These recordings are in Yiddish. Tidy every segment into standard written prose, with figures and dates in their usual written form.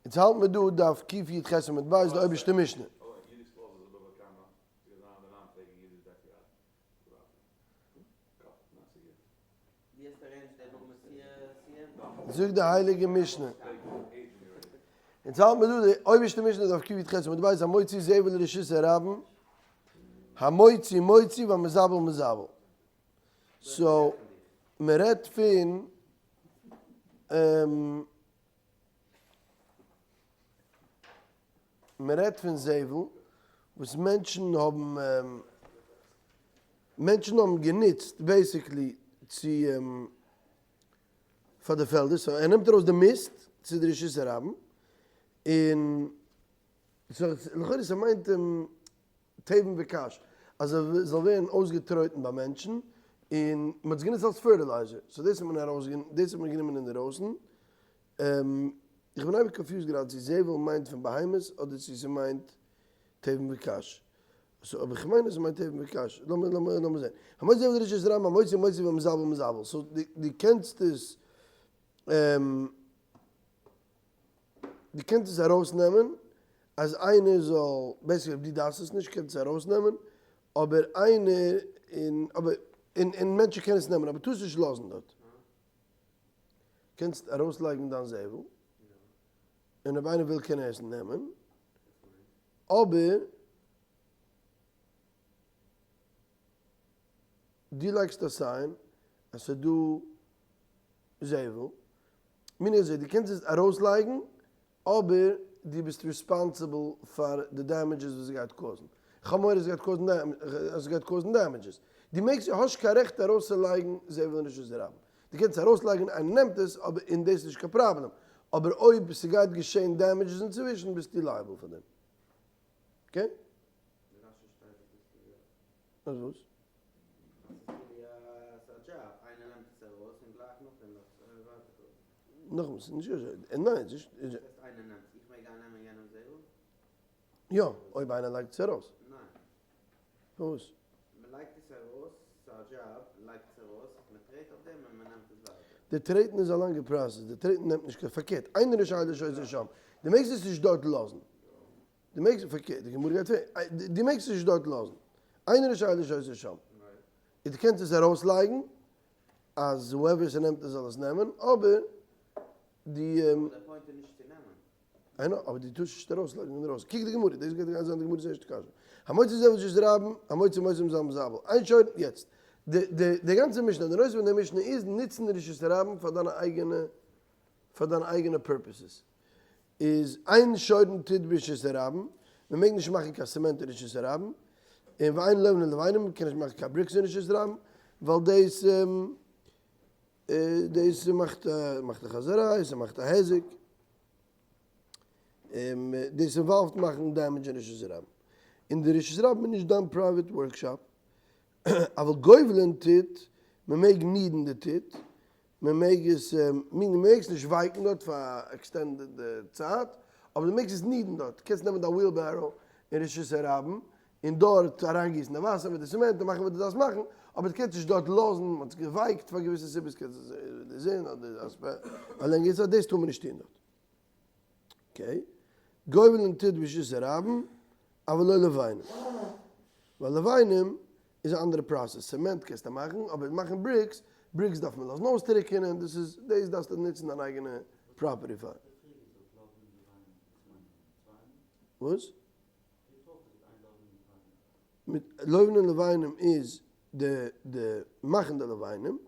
יעצט האלט מיר דא דף קי"ח עמוד ב' די אויבערשטע משנה. זאגט די הייליגע משנה. יעצט האלט מיר דא די אויבערשטע משנה דף קי"ח עמוד ב' המוציא זבל לרשות הרבים המוציא מוציא והמזבל מזבל. so מען רעדט פון מען רעדט פון זבל וואס מענטשן האבן מענטשן האבן גענוצט basically צו פאר די פעלדער, so ער נעמט ארויס די מיסט צו די רשות הרבים, און לכאורה ס'מיינט תבן וקש אז עס זאל ווערן אויסגעטרויטן ביי מענטשן, און מען האט עס גענוצט אלס fertilizer, so דאס האט מען ארויס דאס האט מען גענומען אינדערויסן, איך בין אייביג confused גראדע צו זבל מיינט פון בהמות אדער צו ס'מיינט תבן וקש, so אבער איך מיין אז ס'מיינט תבן וקש, לאמיר לאמיר לאמיר זען, המוציא זבל לרשות הרבים המוציא מוציא והמזבל מזבל, so דו קענסט עס דו קענסט עס ארויסנעמען אז איינער זאל, basically אויב דו דארפסט עס נישט קענסטו עס ארויסנעמען, אבער איינער און אבער און און מענטשן קענען עס נעמען אבער טארסט נישט לאזן דארט. קענסט ארויסלייגן דיין זבל און אויב איינער וויל קען ער עס נעמען, אבער דו לייגסט א sign אז ס'איז דא זבל, meaning אזוי, דו קענסט עס ארויסלייגן אבער דו ביסט responsible פאר די damages וואס עס גייט cause ן. איך האב מורא עס גייט cause ן עס גייט cause ן damages. דו מעגסט האסט נישט קיין רעכט ארויסצולייגן זבל אין רשות הרבים. דו קענסט ארויסלייגן איינער נעמט עס אבער און דאס איז נישט קיין פראבלעם. אבער אויב ס'גייט געשען damages אינצווישן ביסטו liable פאר דעם. okay? אז וואס? נאכאמאל, ס'איז נישט אזוי, ניין, ס'איז נישט. יא, אויב איינער לייגט עס ארויס. פארוואס? די טרעטן איז א לאנגע process, די טרעטן נעמט נישט קיין, פארקערט, איינער איז שאלה שוין שם, דו מעגסט עס נישט דארט לאזן. דו מעגסט, פארקערט, די גמרא גייט פרעגן, דו מעגסט עס נישט דארט לאזן, איינער איז שאלה שוין שם. דו קענסט עס ארויסלייגן אז whoever ס'נעמט עס זאל עס נעמען, אבער די. אבער די point איז נישט צו נעמען. I know, אבער דו טארסט נישט ארויסלייגן און ארויס. קוק די גמרא, דאס גייט גיין זיין די גמרא'ס ערשטע קשיא. המוציא זבל לרשות הרבים, המוציא מוציא והמזבל מזבל. איין שוין, יעצט. די די די גאנצע משנה, די נושא פון די משנה איז נוצן רשות הרבים פאר דיינע אייגענע פאר דיינע אייגענע purposes. איז אין שורין טיט ברשות הרבים, מען מעג נישט מאכן קיין cement אין רשות הרבים, און ואין לובנין לבנים, מען קען נישט מאכן קיין bricks אין רשות הרבים, ווייל דאס דאס מאכט מאכט א חזיריי, ס'מאכט א היזק, און דאס involve ט מאכן damage אין רשות הרבים. און די רשות הרבים איז נישט דיין private workshop, אבל גובלין טיט, מען מעג knead ן די טיט, מען מעג עס, meaning דו מעגסט נישט ווייקן דארט פאר א extended צייט, אבער דו מעגסט עס knead ן דארט, קענסט נעמען דיין wheelbarrow אין רשות הרבים און דארט אריינגיסן די וואסער מיט די cement און מאכן וואס דו דארפסט מאכן, אבער דו קענסט נישט דארט לאזן, מען האט עס געווייקט פאר געוויסע סיבות, קענסט עס די זון אדער א לענגערע צייט, דאס טאר מען נישט טון דארט. okay, גובלין טיט ברשות הרבים, אבל לא לבנים. ווייל לבנים איז א אנדערע process, cement קענסטו מאכן, אבער מאכן bricks, bricks דארף מען לאזן אויסטריקענען, דאס איז, דאס דארפסטו נוצן דיין אייגענע property פאר. וואס? מיט לובנין לבנים איז די די מאכן די לבנים,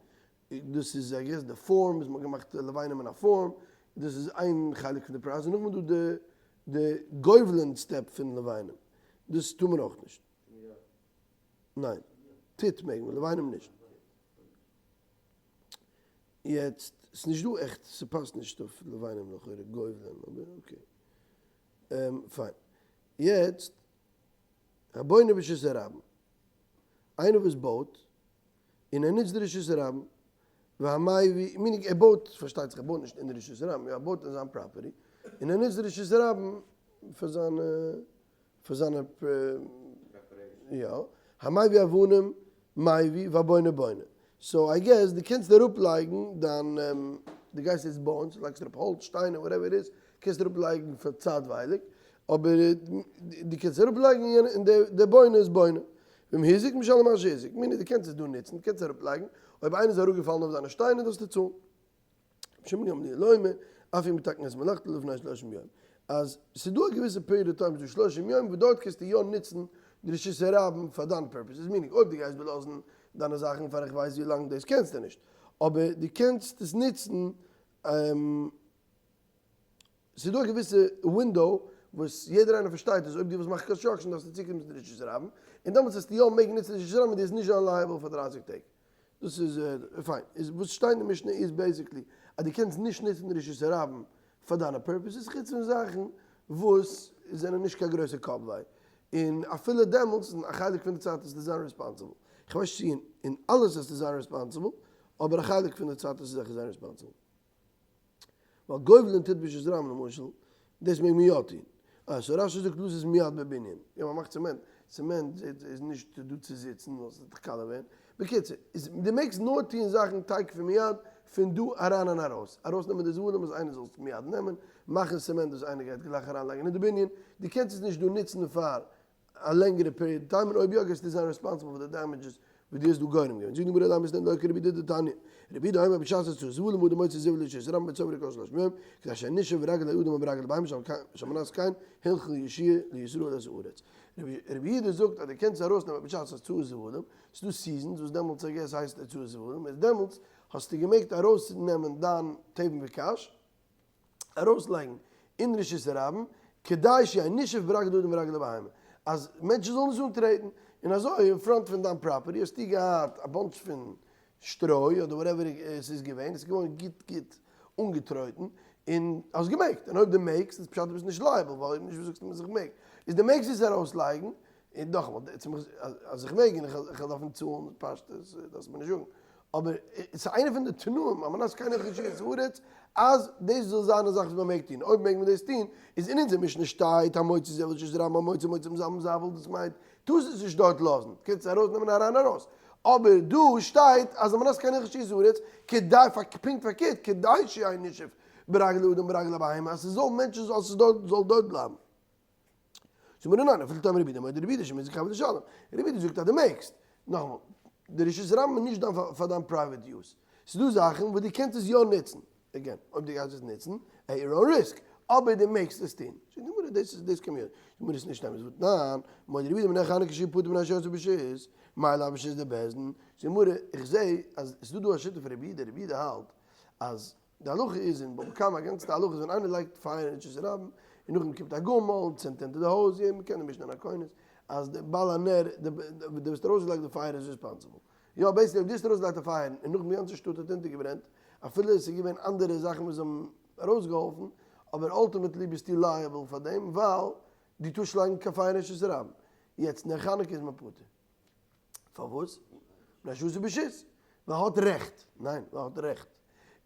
דאס איז I guess די form וואס מ'האט געמאכט לבנים אין א form, דאס איז איין חלק פון די process, נאכדעם איז דא די די גובלין step פון לבנים, דאס טאר מען אויך נישט. ניין, טיט מעג מען, לבנים נישט. יעצט, ס'נישט דא עכט, ס'פאסט נישט אויף לבנים לכאורה גובלין, אבער okay. פיין. יעצט, הבונה ברשות הרבים. איינער וואס בויט, און ער נוצט די רשות הרבים, והמביא, meaning ער בויט, פארשטייט זיך ער בויט נישט אין די רשות הרבים, ער בויט אין זיין property, און ער נוצט די רשות הרבים פאר זיינע, פאר זיינע, יא, המביא אבנים מביא והבונה בונה. so I guess דו קענסט אראפלייגן דיין, דו גייסט יעצט בויען, סאו לייגסט אראפ האלץ, שטיינער, whatever it is. קענסט אראפ לייגן פאר צייטווייליג, אבער דו קענסט אראפ לייגן און דער בונה איז בונה. ואם הזיק משלם מה שהזיק, meaning דו קענסט עס דא נוצן, דו קענסט אראפ לייגן, אויב איינער איז אראפגעפאלן אויף דיינע שטיינער דארפסטו צאלן. שמעון גמליאל אומר, אף הוא מתקן את מלאכתו לפני שלושים יום. אז ס'איז דא א געוויסע period of time ס'איז דא שלושים יום וואס דארט קענסטו יא נוצן די רשות הרבים פאר דיין purposes, meaning אויב דו גייסט בלאזן דיינע זאכן פאר איך ווייס ווי לאנג דאס קענסטו נישט, אבער דו קענסט עס נוצן, ס'איז דא א געוויסע window וואס יעדער איינער פארשטייט אז אויב דו ווילסט מאכן construction דארפסטו צוקומען צו די רשות הרבים, און דעמאלטס וועסטו יא מעגן נוצן די רשות הרבים און דו וועסט נישט זיין liable פאר דרייסיג טעג. דאס איז פיין. איז וואס שטייט אין די משנה איז basically אז דו קענסט נישט נוצן די רשות הרבים פאר דיינע purposes חוץ פון זאכן וואס זענען נישט קיין גרויסע קאפוויי, און אפילו דעמאלטס אין א חלק פון די צייט וועסטו זיין responsible. איך ווייס נישט צו אין אלעס וועסטו זיין responsible, אבער א חלק פון די צייט וועסטו זיכער זיין responsible. ווייל גובלין טיט ברשות הרבים למשל, דאס מעג מען יא טון. אה, so רש"י זאגט דאס איז מיד בבנין. יא, מען מאכט צעמענט, צעמענט איז נישט דא צו זיצן, ווייל ס'וועט דיך קאלע ווערן. בקיצור, איז דו מעגסט נאר טון זאכן תיכף ומיד, פון דא אריין און ארויס. ארויסנעמען די זבלים וואס איינער זאל עס מיד נעמען, מאכן צעמענט וואס איינער גייט גלייך אריינלייגן אין די בנין. דו קענסט עס נישט דא נוצן פאר א לענגערע period time, און אויב יא גייסטו זיין responsible פאר די damages וואס דו האסט דא גורם געווען. זאגט די גמרא למה מתנינן דלא כרבי יהודה דתניא. רבי יהודה אומר בשעת הוצאת זבלים אדם מוציא זבל לרשות הרבים וצוברו כל שלושים יום, כדי שיהא נישוף ברגלי אדם וברגלי בהמה שעל מנת כן הנחיל יהושע לישראל את הארץ. רבי יהודה זאגט אז דו קענסט ארויסנעמען בשעת הוצאת זבלים, ס'איז דא seasons וואס דעמאלטס I guess הייסט הוצאת זבלים, איז דעמאלטס האסטו געמעגט ארויסנעמען דיין תבן וקש, ארויסלייגן אין רשות הרבים, כדי שיהא נישוף ברגלי אדם וברגלי בהמה, אז מענטשן זאלן נישט אנטרעטן, און אזוי אין front פון דיין property האסטו געהאט א bunch פון שטרוי אדער whatever עס איז געווען, עס איז געווארן גוט גוט אנגעטרויטן, און האסט געמעגט, און אויב דו מעגסט איז פשט דו ביסט נישט liable, ווייל אויב נישט וואס זאגסטו מיר אז איך מעג, איז דו מעגסט עס ארויסלייגן, און נאכאמאל, אז איך מעג און איך וועל דארפן צאלן פשטות, דארפסט מיר נישט זאגן, אבער עס איז איינע פון די תנאים, על מנת כן הלכו שיעור הארץ, אז דאס זאל זיין א זאך וואס מען מעג טון, אויב מעג מען דאס טון, איז אין אונזער משנה שטייט המוציא זבל לרשות הרבים המוציא מוציא מזבל זבל, דאס מיינט, טארסט עס נישט דארט לאזן, קענסט עס ארויסנעמען אריין ארויס, אבער דא שטייט אז על מנת כן הלכו שיעור הארץ, כדי, פונקט פארקערט, כדי שיהא נישוף ברגלי אדם וברגלי בהמה, אז ס'זאל מענטשן זאל עס זאל דארט בלייבן. זאגט מיר ניין, אפילו תאמר רבי יהודה מודה רבי יהודה שאם הזיק חייב לשלם. רבי יהודה זאגט אז דו מעגסט. נאכאמאל, די רשות הרבים איז נישט דיין פאר דיין private use. ס'איז דא זאכן וואס דו קענסט עס יא נוצן. again, אויב דו גייסט עס נוצן, at your own risk. אבער דו מעגסט עס טון. זאגט די גמרא, דאס איז דאס קען מען יא. זאגט די גמרא, ס'איז נישט אמת. והתנן, מודה רבי יהודה בנר חנוכה שהוא פטור מפני שעשאו ברשות, מאי לאו ברשות דבית דין. זאגט די גמרא, איך זע אז ס'איז דא דא א שיטה פון רבי יהודה, רבי יהודה האלט אז די הלכה איז אין בבא קמא, א גאנצע הלכה איז ווען איינער לייגט פייער אין רשות הרבים, און נאכדעם קומט א גמל און צינדט אונטער די הויז, יעדער קען די משנה אין הכונס, אז די בעל הנר, די וואס האט ארויסגעלייגט די פייער איז responsible. יא, basically אויב דו האסט ארויסגעלייגט א פייער און נאכדעם די גאנצע שטאט האט אונטערגעברענט, אפילו עס איז געווען אנדערע זאכן וואס האבן ארויסגעהאלפן, אבער ultimately ביסטו liable פאר דעם, ווייל דו טארסט לייגן קיין פייער אין רשות הרבים. יעצט נר חנוכה איז מען פטור. פארוואס? מפני שעשאו ברשות. ווייל האט רעכט. ניין, ווייל האט רעכט.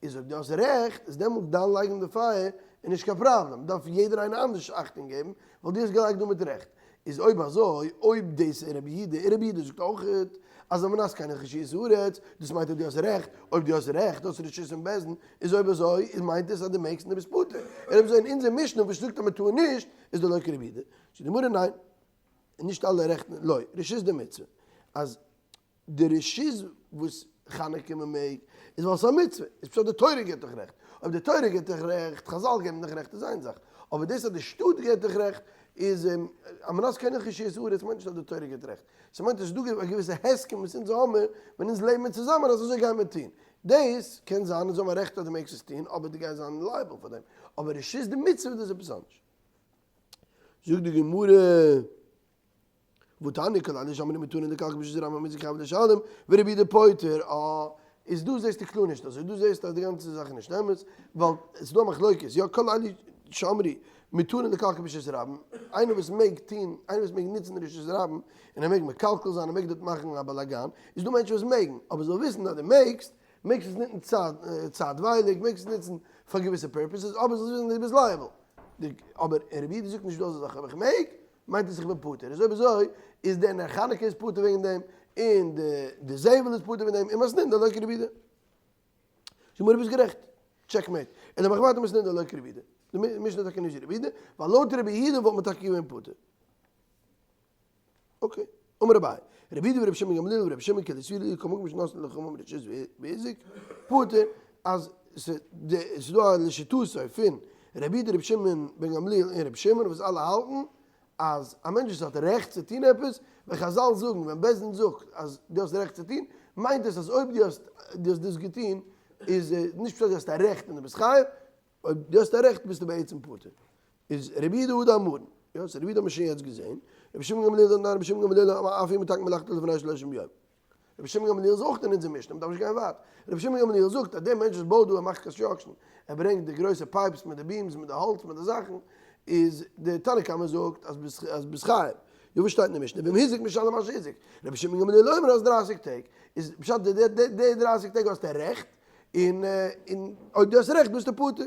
איז אויב דו האסט רעכט, איז דעמאלט דיין לייגן די פייער איז נישט קיין פראבלעם. דארף יעדער איינער אנדערש אכטונג געבן, ווייל דו האסט געלייגט דא מיט רעכט. איז אויב אזוי, אויב דאס איז רבי יהודה, און רבי יהודה זאגט אויכעט אז על מנת כן הלכה שהיית הארץ, דאס מיינט אז דו האסט רעכט, אויב דו האסט רעכט, האסט רשות אין בית דין, איז אויב אזוי, איז מיינט עס אז דו מעגסט און דו ביסט פטור. און אויב אזוי אין אונזער משנה וואס זאגט אז מען טאר נישט, איז דלא כרבי יהודה. זאגט די גמרא ניין. און נישט אלע רעכטן, לא, רשות דמצוה, אז די רשות וואס חנוכה מען מעג, איז ווייל ס'איז א מצוה, איז פשט די תורה גיבט דיך רעכט, אויב די תורה גיבט דיך רעכט, חזל געבן דיך רעכט איז איין זאך, אבער דאס אז די שטאט גיבט דיך רעכט, איז על מנת כן הלכה שהיית הארץ מיינט נישט אז די תורה גיבט רעכט, ס'מיינט אז ס'איז דא א געוויסע הסכם וואס אונז האמיר ווען אונז לעבן מיר צוזאמען אז אזוי גייען מיר טון, דאס קען זיין אונז האבן א רעכט אז דו מעגסט עס טון אבער דו גייסט זיין liable פאר דעם, אבער רשות דמצוה דאס איז עפעס אנדערש. זאגט די גמרא, והתניא כל אלו שאמרו מותרין לקלקל ברשות הרבים המזיק חייב לשלם, ורבי יהודה פוטר, אה, איז דא זעסטו קלאר נישט אזוי, דא זעסטו אז די גאנצע זאך איז נישט אמת, ווייל עס איז דא א מחלוקת, יא כל אלו שאמרו מותרין לקלקל ברשות הרבים, איינער וואס מעג טון, איינער וואס מעג נוצן די רשות הרבים, און ער מעג מקלקל זיין, ער מעג דארט מאכן א באלאגאן, איז דא מענטשן וואס מעגן, אבער זאל וויסן אז דו מעגסט, מעגסט עס נוצן צייטווייליג, מעגסט עס נוצן פאר געוויסע purposes, אבער זאלסט וויסן אז דו ביסט liable. אבער רבי יהודה זאגט נישט דא אזא זאך, אויב איך מעג, מיינט עס איך בין פטור. איז אויב אזוי, איז דער נר חנוכה איז פטור וועגן דעם, און די זבל איז פטור וועגן דעם, און מתנינן דלא כרבי יהודה. זאג מיר, ביסט גערעכט. checkmate. אלא מחמת מתנינן דלא כרבי יהודה. די משנה איז טאקע נישט ווי רבי יהודה, ווייל לויט רבי יהודה וואלט מען טאקע געווען פטור. okay, אמר אביי, רבי יהודה ורבי שמעון גמליאל ורבי שמעון כולהו סבירא להו כל מקום שנתנו חכמים רשות והזיק, פטור, אז ס'איז דא א לשיטתו פון רבי יהודה רבי שמעון בן גמליאל און רבי שמעון וואס אלע האלטן אז א מענטש וואס האט רעכט צו טון עפעס, ווען חזל זאגן, ווען בית דין זאגט אז דו האסט רעכט צו טון, מיינט עס אז אויב דו האסט דו האסט דאס געטון, איז נישט פשט אז דו האסט א רעכט און דו ביסט חייב, אויב דו האסט א רעכט ביסטו בעצם פטור. איז רבי יהודה הא דאמרן, יא, ס'רבי יהודה האט מען שוין יעצט געזען, רבי שמעון גמליאל דאמרן רבי שמעון גמליאל אמר אף הוא מתקן מלאכתו לפני שלושים יום. רבי שמעון גמליאל איז אויך אין אונזער משנה, מ'דארף נישט גיין ווייט. רבי שמעון גמליאל זאגט אז דער מענטש וואס בויט דא ער מאכט construction, ער ברענגט די גרויסע pipes מיט די beams מיט די האלץ מיט די זאכן, איז די תנא קמא זאגט אז אז ביסט חייב. יא וואס שטייט אין די משנה? ואם הזיק משלם מה שהזיק. רבי שמעון גמליאל אומר אז דרייסיג טעג. איז פשט די די דרייסיג טעג האסטו רעכט, און און אויב דו האסט רעכט ביסטו פטור.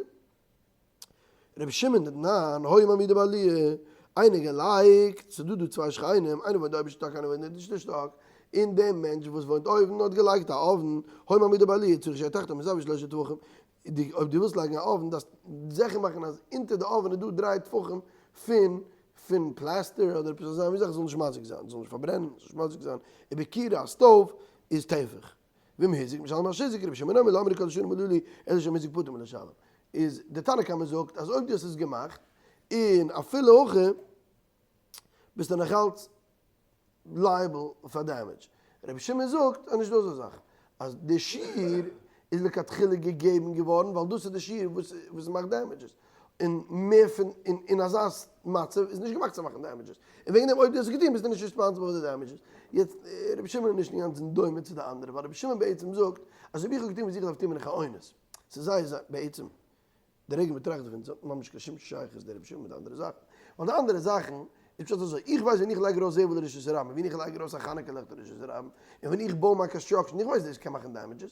רבי שמעון דתנן, היה מעמידו בעליה, איינער געלייגט, ס'איז דא דא צוויי שכנים, איינער וואוינט די אויבערשטע שטאק איינער וואוינט די אונטערשטע שטאק, און דער מענטש וואס וואוינט אויבן האט געלייגט א אויוון, היה מעמידו בעליה, צריך שיהא תחתיו מזווית שלושה טפחים, אויב דו ווילסט לייגן א אויוון דארפסט זיכער מאכן אז אונטער די אויוון איז דא דריי טפחים פון פון פלעסטער אדער עפעס אזא מין זאך זאל נישט מזיק זיין, זאל נישט פארברענען, זאל נישט מזיק זיין, ובכירה א stove איז טפח. ואם הזיק משלם מה שהזיק רבי שמעון אומר לא אמרו כל השנים הללו אלא שאם הזיק פטור מלשלם איז די תנא קמא זאגט אז אויב דו האסט עס געמאכט און אפילו הכי ביסטו נאכאלץ liable פאר damage רבי שמעון זאגט אז נישט דא אזא זאך אז די שיעור איז לכתחילה געגעבן געווארן ווייל דאס איז די שיעור וואס מאכט damages און מער פון אין אזא מצב איז נישט געמאכט צו מאכן damages, און וועגן דעם אויב דו האסט עס געטון ביסטו נישט responsible פאר די damages. יעצט רבי שמעון איז נישט אינגאנצן דומה צו די אנדערע, ווייל רבי שמעון בעצם זאגט אז אויב איך האב געטון וואס איך דארף טון בין איך א אונס. ס'איז זייער זייער בעצם די רגע מ'טראכט דערפון ס'האט ממש קיין שום שייכות דער רבי שמעון מיט די אנדערע זאכן, ווייל די אנדערע זאכן איז פשוט אזוי, איך ווייס ווען איך לייג ארויס זבל לרשות הרבים, ווען איך לייג ארויס א חנוכה לעכט לרשות הרבים, און ווען איך בוי מיין construction, איך ווייס דאס קען מאכן damages,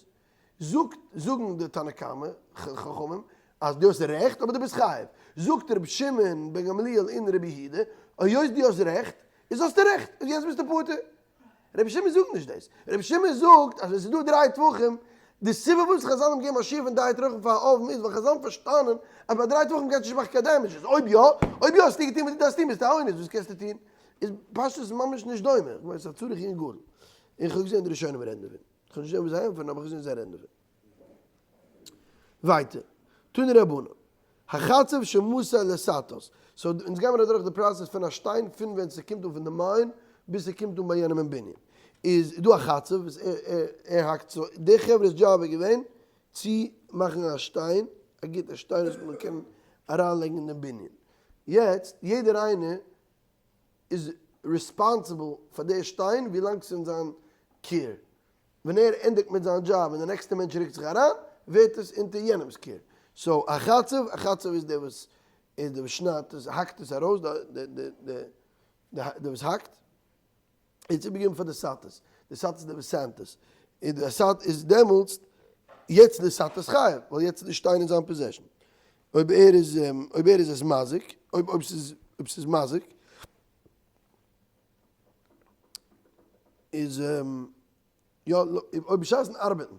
זאגט, זאגן די תנא קמא, חכמים, אז דו האסט רעכט אבער דו ביסט חייב. זאגט רבי שמעון בן גמליאל און רבי יהודה, היות דו האסט רעכט, איז האסטו רעכט, איז יעצט ביסטו פטור. רבי שמעון זאגט נישט דאס. רבי שמעון זאגט אז ווען ס'איז דא דריי טפחים, די סיבה וואס חזל האבן געגעבן א שיעור פון דריי טפחים פאר א אויוון איז ווייל חזל האבן פארשטאנען אז ביי דריי טפחים גייט נישט מאכן קיין damages. אויב יא, אויב יא האסטו געטון וואס דו דארפסט טון ביסטו א אונס, וואס קענסטו טון? איז פשטות ממש נישט דומה. כ'מיין ס'איז א צריך עיון גדול. און כ'האב געזען די ראשונים רעדן דערפון. כ'האב נישט געזען וואס זיי ענטפערן אבער כ'האב געזען זיי רעדן דערפון. ווייטער, תנו רבנן, החצב שמסר לסאטוס, so אונז גיימיר אדורך די process פון א שטיין פון ווען ס'קומט אן פון די mine ביז ס'קומט אן ביי יענעם אין בנין, איז דא א חצב וואס ער ער האקט, so די חברה'ס דזשאב איז געווען צו מאכן א שטיין, א גוטע שטיין וואס מ'זאל קענען אריינלייגן אין דעם בנין, יעצט יעדער איינער איז responsible פאר די שטיין ווילאנג ס'איז אין זיין care. ווען ער ענדיגט מיט זיין דזשאב און די נעקסטע מענטש רוקט זיך אריין, ווערט עס אונטער יענעמ'ס care. so א חצב, א חצב איז דער וואס איז דער וואס שניידט עס, האקט עס ארויס, די וואס האקט, איז איבערגעגעבן פאר די סאטעס, די סאטעס איז דער וואס סענדט עס, און די סאט איז דעמאלטס, יעצט די סאטעס חייב, ווייל יעצט איז די שטיין אין זיין possession. אויב ער איז אויב ער איז עס מזיק, אויב אויב ס'איז אויב ס'איז מזיק, איז יא אויב בשעת'ן ארבעטן,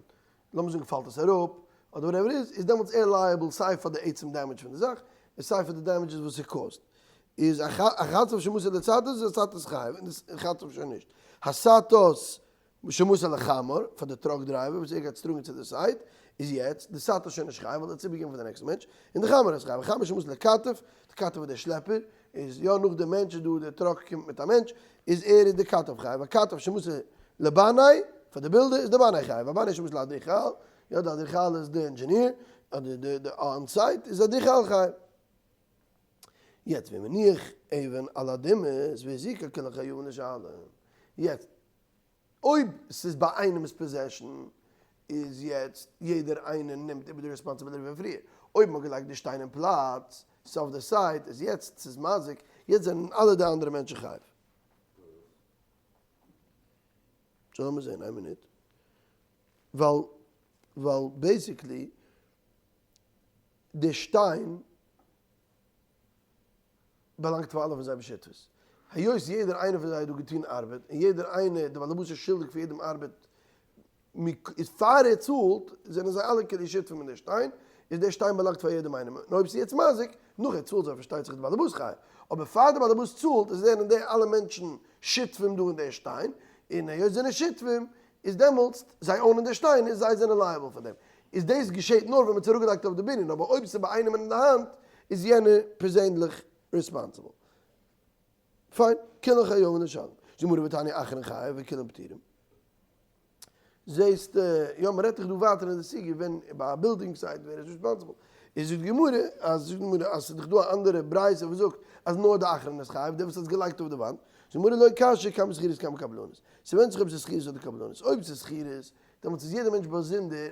לאמיר זאגן פאלט עס אראפ, אדער whatever איז, איז דעמאלטס ער liable סיי פאר די עצם damage פון די זאך, און סיי פאר די damages וואס ער cause ט. איז החצב שמסר לסאטות איז הסאטות חייב, און די חצב שוין נישט. הסאטות שמסר לחמר, פאר די truck driver וואס ער גייט עס טראגן צו די site, איז יעצט, די סאטות שוין נישט חייב ווייל ער האט עס איבערגעגעבן פאר די נעקסטע מענטש, און די חמר איז חייב. החמר שמסר לכתף, די כתף איז דער שלעפער, איז יא נאך די מענטש איז דא די truck קומט מיט א מענטש, איז ער איז די כתף חייב. הכתף שמסר לבנאי, פאר די builder, איז די בנאי חייב. הבנאי שמסר לאדריכל, יא די אדריכל איז די engineer, אדער די די on site, איז אדריכל חייב. יעצט ואם הניח אבן על הדימוס והזיקה כולן חייבין לשלם. יעצט אויב ס'איז ביי איינעמ'ס possession איז יעצט יעדער איינער נעמט איבער די responsibility פון פריער, אויב מ'האט געלייגט די שטיין אין פלאץ, ס'איז אויף די site, איז יעצט ס'איז מזיק, יעצט זענען אלע די אנדערע מענטשן חייב. so לאמיר זעהן איין מינוט, ווייל ווייל basically די שטיין באלאנגט פאר אלע פון זיי בשותפות. היות יעדער איינער פון זיי האט דא געטון ארבעט, און יעדער איינער, די בעל הבית איז שולדיג פאר יעדעם ארבעט, איז פאר ער צאלט, זענען זיי אלע כאילו שותפים אין די שטיין, איז דער שטיין באלאנגט פאר יעדעם איינעם, און אויב ס'איז יעצט מזיק, נאכער צאלט זיי פארשטייט זיך די בעלעבאס חייב, אבער פאר די בעלעבאס צאלט איז זענען די אלע מענטשן שותפים דא אין דער שטיין, און היות זענען שותפים איז דעמאלטס זיי own ען די שטיין און זיי זענען liable פאר דעם, איז דאס געשעט נאר ווען מ'האט עס אראפגעלייגט אויף די בנין, אבער אויב ס'איז ביי איינעם אין די האנט איז יענער פערזענליך responsible. פיין, כולן חייבין לשלם. זאגט גמרא והתניא אחרון חייב וכולן פטורים. זעהסט, יא מ'רעדט דאך דא ווייטער אין די סוגיא ווען ביי א building site ווער איז responsible. איז זאגט די גמרא אז זאגט די גמרא אז ס'איז דאך דא א אנדערע ברייתא וואס זאגט אז נאר די אחרון איז חייב, דער וואס האט עס געלייגט אויף די וואנט. זאגט די גמרא לא קשיא כאן בשכירות כאן בקבלנות. ס'ווענדט זיך אויב ס'איז שכירות אדער קבלנות. אויב ס'איז שכירות, דעמאלטס איז יעדער מענטש באזונדער.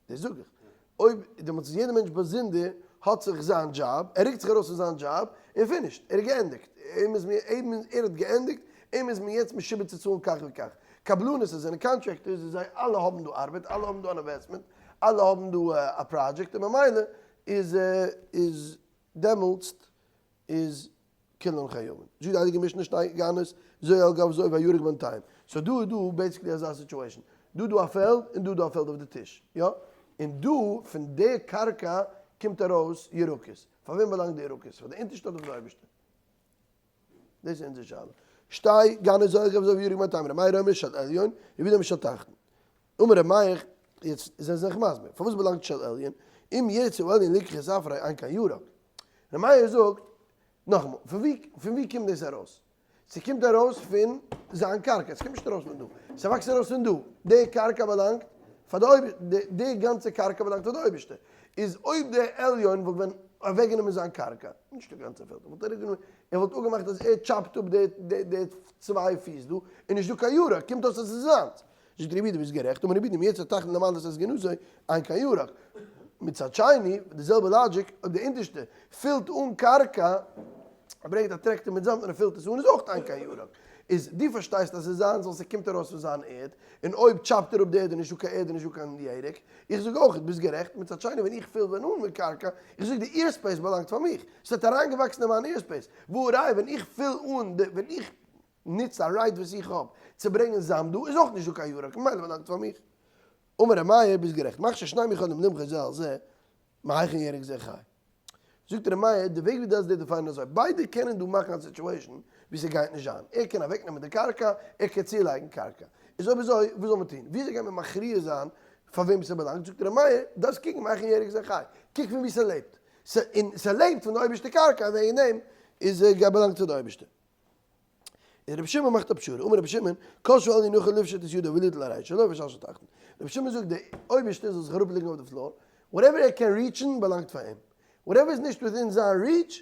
דאס זאג איך. אויב דעמאלטס איז יעדער מענטש באזונדער האט זיך זיין דזשאב, ער רוקט זיך ארויס פון זיין דזשאב, און finished, ער איז געענדיגט. אים איז מיר, אים איז, ער האט געענדיגט, אים איז מען יעצט משועבד צו צאלן כך וכך. קבלנות עס זענען contractors, זיי אלע האבן דא ארבעט, אלע האבן דא אן investment, אלע האבן דא א פראדזשעקט, און ממילא איז איז דעמאלטס איז כולן חייבין. זאגט די הייליגע משנה שתי גנות זו על גב זו והירק בינתיים. so דא איז דא basically אזא situation. דא איז דא א פעלד און דא איז דא א פעלד אויף די טיש. יא? און דא פון די קרקע קומט ארויס ירקות. פאר וועם באלאנגט די ירקות? פאר די אונטערשטע אדער פאר די אויבערשטע? דאס איז אונזער שאלה. שתי גנות זו על גב זו והירק בינתיים. ר' מאיר אומר של עליון, ר' יהודה אומר של תחתון. אמר ר' מאיר, יעצט זענען זיי זיך מסביר, פארוואס באלאנגט של עליון? אם ירצה העליון ליקח את עפרו אין כאן ירק. ר' מאיר זאגט, נאכאמאל, פון ווי פון ווי קומט דאס ארויס? ס'קומט ארויס פון זיין קרקע, ס'קומט נישט ארויס פון דא, ס'וואקסט ארויס פון דא, די קרקע באלאנגט פאר די אויבער, די גאנצע קרקע באלאנגט פאר די אויבערשטע, איז אויב דער עליון וואלט ווען אוועקגענומען זיין קרקע, נישט די גאנצע פעלד, ער וואלט אוועקגענומען, ער וואלט אפגעמאכט אז ער chop ט אפ די די צוויי פיס דא, איז נישט דא קיין ירק, קומט אויס אז ס'איז זיינס. זאגט רבי דו ביסט גערעכט, אמר רבי אם ירצה התחתון למלאות את גנתו, אין כאן ירק. מצד שני, די זעלבע logic, אויב די אונטערשטע פילט אן קרקע, ער ברענגט א טרעקטער מיט זאמד און ער פילט עס אן, איז אויך אין כאן ירק. איז דו פארשטייסט אז ס'איז זיינס ווייל ס'קומט ארויס פון זיין ערד, און אויב chop ט ער אפ די ערד איז נישטא קיין ערד און נישטא קיין ירק. איך זאג אויך, ביסט גערעכט, מצד שני ווען איך פיל ווען אן מיט קרקע, איך זאג די air space באלאנגט פאר מיך, ס'האט אריינגעוואקסן אין מיין air space, והא ראי' ווען איך פיל אן די, ווען איך נוץ א right וואס איך האב צו ברענגען זאמד דא, איז אויך נישט דא קיין ירק, ממילא באלאנגט פאר מיך. אמר ר' מאיר, ביסט גערעכט, מכשיר שניים יכולים למחוא זה על זה, מהיכן ירק זה חי. זאגט ר' מאיר, די וועג ווי דו האסט דיר define ט אזוי, ביידע קענען דא מאכן א situation ווי ס'גייט נישט זיין, ער קען אוועקנעמען די קרקע, ער קען צולייגן קרקע. איז אויב אזוי, וואס זאל מען טון? וויאזוי גייט מען מכריע זיין פאר וועם ס'באלאנגט? זאגט ר' מאיר, דארפסט קוקן מהיכן ירק זה חי, קוק פון ווי ס'לעבט. און ס'לעבט פון די אויבערשטע קרקע, און וועגן דעם איז באלאנגט צו די אויבערשטע. און רבי שמעון מאכט א פשרה, אמר רבי שמעון, כל שהעליון יכול לפשוט את ידו וליטול הרי שלו ושל של תחתון. רבי שמעון זאגט די אויבערשטער זאל זיך אראפלייגן אויף די floor, whatever ער קען reach ן באלאנגט פאר אים, whatever איז נישט within זיין reach,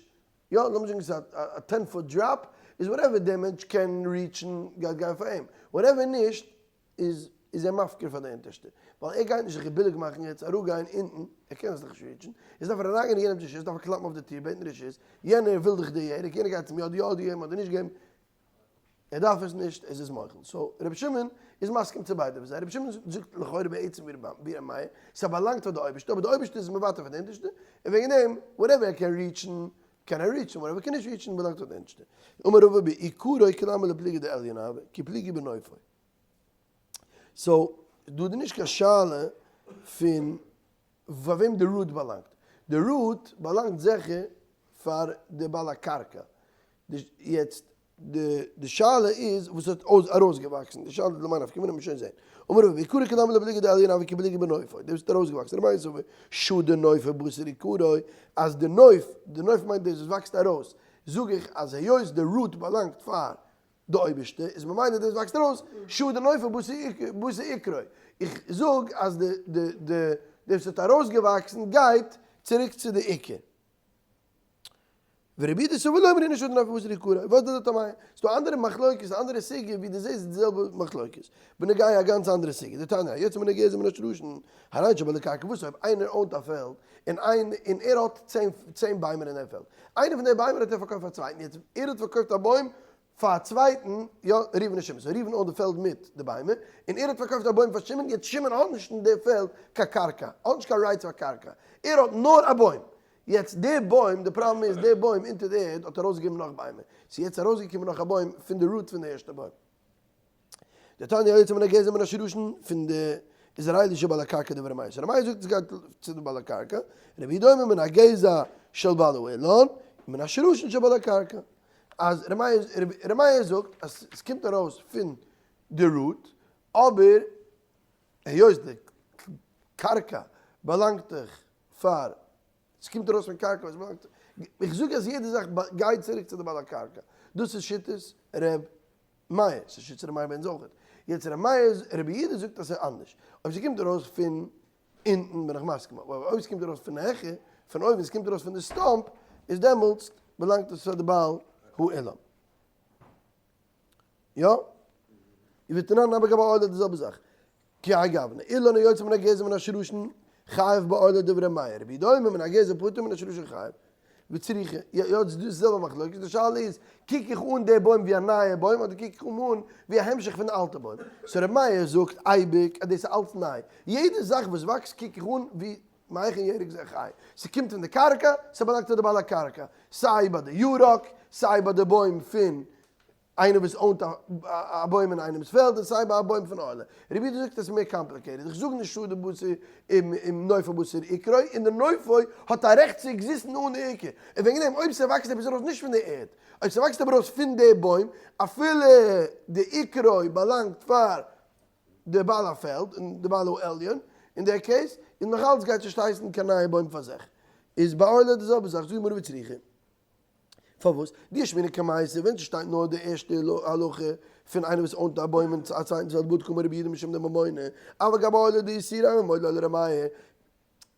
יא לאמיר זאגן ס'איז א ten foot drop, איז whatever דער מענטש קען reach ן גייט גיין פאר אים, whatever נישט איז איז ער מפקיר פאר די אונטערשטע, ווייל ער גייט נישט זיך ביליג מאכן יעצט אראפגיין אונטן, ער קען עס דאך נישט reach ן, איז דארף ער אריינגיין אין יענעמ'ס רשות, דארף ער קלאפן אויף די טיר בעטן רשות, יענער וויל דאך די ירק, יענער גייט אים יא אדער יא געבן אדער נישט געבן, ער דארף עס נישט, עס איז מוחל. so רבי שמעון איז מסכים צו ביידע פון זיי, רבי שמעון זאגט לכאורה בעצם ווי רבי מאיר, ס'באלאנגט פאר די אויבערשטע, אבער די אויבערשטע איז מוותר פאר די אונטערשטע, און וועגן דעם whatever ער קען reach ן קען ער reach ן, whatever ער קען נישט reach ן באלאנגט פאר די אונטערשטע. אמר רבא בעיקרו כולי עלמא לא פליגי דעליון הוי, כי פליגי בנופו. so דא איז נישט קיין שאלה פון פאר וועם די root באלאנגט, די root באלאנגט זיכער פאר די בעל הקרקע, יעצט די שאלה איז וואס האט ארויסגעוואקסן, די שאלה איז למאי נפקא מינה, מ'וועט שוין זען, אמר רבא בעיקרו כולי עלמא לא פליגי דעליון הוי כי פליגי בנופו, דאס האט ארויסגעוואקסן, רבי מאיר סבר שדי נופו בתר עיקרו, אז די נוף, די נוף מיינט דאס וואס וואקסט ארויס, זאג איך אז היות די root באלאנגט פאר די אויבערשטע איז ממילא דאס וואקסט ארויס שדי נופו בתר עיקרו, איך זאג אז די די די דאס האט ארויסגעוואקסן גייט צוריק צו די עיקר. ורבי יהודה סבר לא אמרינן שדי נופו בתר עיקרו, וואס דאס האט א מיין? ס'דא אנדערע מחלוקת, אנדערע סוגיא ווי דו זעסט די זעלבע מחלוקת, בנוגע א גאנץ אנדערע סוגיא, דתניא, היוצא מן הגזע מן השרשין, הרי הן של בעלי קרקע, וואס אויב איינער own ט א פעלד און איין און ער האט צען צען ביימער אין דעם פעלד, איינע פון די ביימער האט ער פארקויפט פאר א צווייטן, יעצט ער האט פארקויפט א בוים פאר א צווייטן, יא, ראובן און שמעון, so ראובן own ט די פעלד מיט די ביימער, און ער האט פארקויפט א בוים פאר שמעון, יעצט שמעון האט נישט אין די פעלד קיין קרקע, האט נישט קיין rights פאר קרקע, ער האט נאר א בוים, יעצט די בוים, די פראבלעם איז די בוים אונטער די ערד האט ארויסגעגעבן נאך ביימער, ס'איז יעצט ארויסגעקומען נאך א בוים פון די root פון די ערשטע בוים. דתניא היוצא מן הגזע מן השרשין פון די. איז הרי אלו של בעל הקרקע דברי מאיר. ר' מאיר זאגט עס גייט צו די בעל הקרקע, רבי יהודה אומר מן הגזע של בעל האילן, מן השרשין של בעל הקרקע. אז ר' מאיר זאגט אז עס קומט ארויס פון די root, אבער היות די קרקע באלאנגט דאך פאר, עס קומט ארויס פון קרקע וואס באלאנגט, איך זאג אז יעדע זאך גייט צוריק צו די בעל הקרקע, דאס איז שיטת ר' מאיר, ס'איז שיטת ר' מאיר ביי אונז אויכעט, יעצט ר' מאיר, רבי יהודה זאגט אז ס'איז אנדערש, אויב ס'קומט ארויס פון אונטן בין איך מסכים, אבער אויב ס'קומט ארויס פון העכער, פון אויבן, ס'קומט ארויס פון די stump, איז דעמאלטס באלאנגט עס פאר די בעל האילן. יא? ותנן נמי גבי ערלה די זעלבע זאך. כי האי גוונא, אילן היוצא מן הגזע מן השרשין חייב בערלה דברי מאיר, רבי יהודה אומר מן הגזע פטור מן השרשין חייב. וצריכא, יא יא ס'איז דא די זעלבע מחלוקת, די שאלה איז, קוק איך אן די בוים ווי א נייע בוים אדער קוק איך אים אן ווי א המשך פון די אלטע בוים? so רבי מאיר זאגט אייביג אז דאס איז אלץ ניי, יעדע זאך וואס וואקסט קוק איך אן ווי מהיכן ירק זה חי, ס'קומט פון די קרקע, ס'באלאנגט צו די בעל הקרקע, סיי ביי די ירק, סיי ביי די בוים פון איינער וואס own ט א בוים אין איינעמס פעלד און סיי ביי א בוים פון ערלה. רבי יהודה זאגט עס איז מער complicated, איך זאג נישט שדה בתר און נופו בתר עיקרו, און די נופו האט א רעכט צו exist ן אן די עיקר, און וועגן דעם אויב ס'וואקסט עפעס ארויס נישט פון די ערד, אויב ס'וואקסט אבער ארויס פון די בוים, אפילו די עיקרו באלאנגט פאר די בעל הפעלד און די בעל העליון אין די case, און נאכאלץ גייט נישט הייסן קיין נייע בוים פאר זיך. איז ביי ערלה די זעלבע זאך, זאגט די גמרא וצריכא. פארוואס? דאי אשמעינן קמייתא, ווען ס'שטייט נאר די ערשטע הלכה פון איינער וואס own ט א בוים אין א צווייטנס פעלד בהא דקאמר רבי יהודה משום דממונא, אבל גבי ערלה דאיסורא אימא מודה ליה לר' מאיר.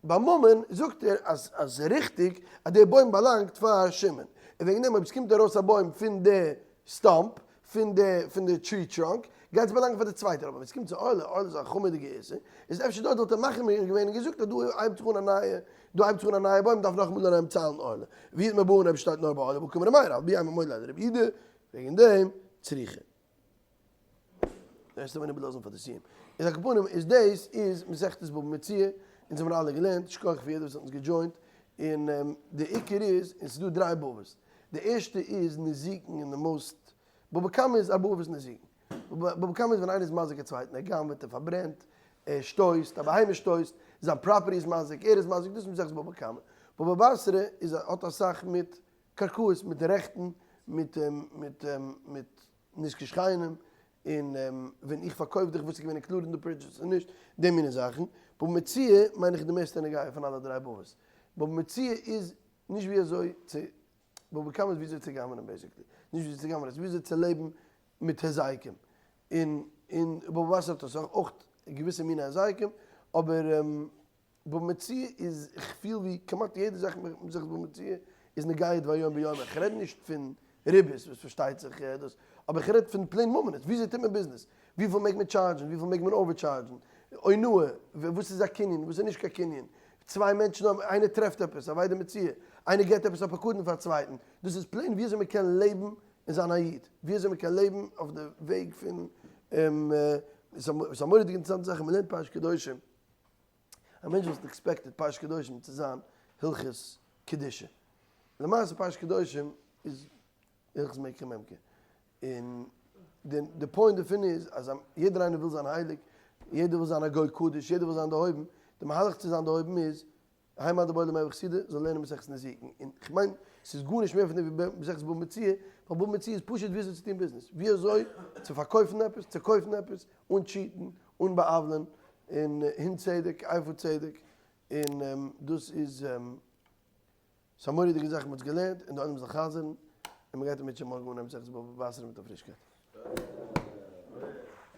ביי ממון זאגט ער אז אז ס'איז ריכטיג אז די בוים באלאנגט פאר שמעון, און וועגן דעם אויב ס'קומט ארויס א בוים פון די stump, פון די פון די tree trunk, גייט עס באלאנגען פאר די צווייטער, אבער ווען ס'קומט צו ערלה, ערלה איז א חמור'דיגע איסור, איז אפשר דארט וואלט ער מחמיר געווען און געזאגט אז דא הייבט זיך אן א נייע, דא הייבט זיך אן א נייע בוים, מ'דארף נאכאמאל אנהייבן ציילן ערלה. ואי איתמר בהא אויב שטייט נאר ביי ערלה בהא קאמר ר' מאיר, אף ביהא אימא מודה ליה לרבי יהודה, וועגן דעם צריכא. דאס וועט מען איבערלאזן פאר די סיום. איז על כל פנים איז דאס איז מסכת בבא מציעא, אונז האבן אלע געלערנט, שכוח פאר יעדער וואס האט אונז גע join ט, און די עיקר איז, און ס'איז דא דריי בבות, די ערשטע איז נזיקין אין די most, בבא קמא איז ארבעה אבות נזיקין, בבא קמא איז ווען איינער איז מזיק א צווייטן, ער גנב'עט, ער פארברענט, ער שטויסט, א בהמה שטויסט, זיין property איז מזיק, ער איז מזיק, דאס איז מסכת בבא קמא. בבא בתרא איז האט אסאך מיט קרקעות, מיט רעכטן, מיט מיט מיט נזקי שכנים, און ווען איך פארקויף דיך וואס איז געווען included אין די purchase און נישט, די מיני זאכן. בבא מציעא מיין איך איז די מערסטע נוגע פון אלע דריי בבות. בבא מציעא איז נישט ווי אזוי צו, בבא קמא איז ווי אזוי צו גנב'נען basically, נישט ווי אזוי צו גנב'נען, עס איז ווי אזוי צו לעבן מיט היזקים. און און בבא בתרא האט עס אויך געוויסע מיני היזקים, אבער בבא מציעא איז, איך פיל ווי כמעט יעדע זאך מסכת בבא מציעא איז נוגע דבר יום ביומו, איך רעד נישט פון ריבית וואס פארשטייט זיך דאס, אבער איך רעד פון plain ממונות, וויאזוי טוט מען ביזנעס, וויפיל מעג מען טשארדזשן, וויפיל מעג מען over טשארדזשן, אונאה, וואס איז א קנין, וואס איז נישט קיין קנין, צוויי מענטשן האבן, איינער טרעפט עפעס, אבידה מציאה, איינער געבט עפעס א פקדון פאר א צווייטן, דאס איז plain וויאזוי מען קען לעבן און זיין א איד, וויאזוי מען קען לעבן אויף די וועג פון, ס'איז א מורא'דיגע אינטערעסאנטע זאך, מען לערנט פרשת קדושים, א מענטש וואלט expected פרשת קדושים צו זיין הלכות קדושה. למעשה פרשת קדושים איז הלכות מקח וממכר. און די point דערפון איז אז יעדער איינער וויל זיין הייליג, יעדער וויל זיין א גוי קדוש, יעדער וויל זיין דערהויבן, די מהלך צו זיין דערהויבן איז, האי מאן דבעי למהוי חסידא זאל לערנען מסכת נזיקין, און כ'מיין ס'איז גארנישט מער פון דעם ווי מסכת בבא מציעא, ווייל בבא מציעא איז פשוט וויאזוי צו טון ביזנעס, ווי אזוי צו פארקויפן עפעס, צו קויפן עפעס, אן cheat ן, אן בא'עוול'ען, און הן צדק איפה צדק, און דאס איז ס'איז א מורא'דיגע זאך מ'האט עס געלערנט, און די עולם זאל חזר'ן, און מ'גייט אם ירצה השם מארגן אנהייבן מסכת בבא בתרא מיט א פרישקייט.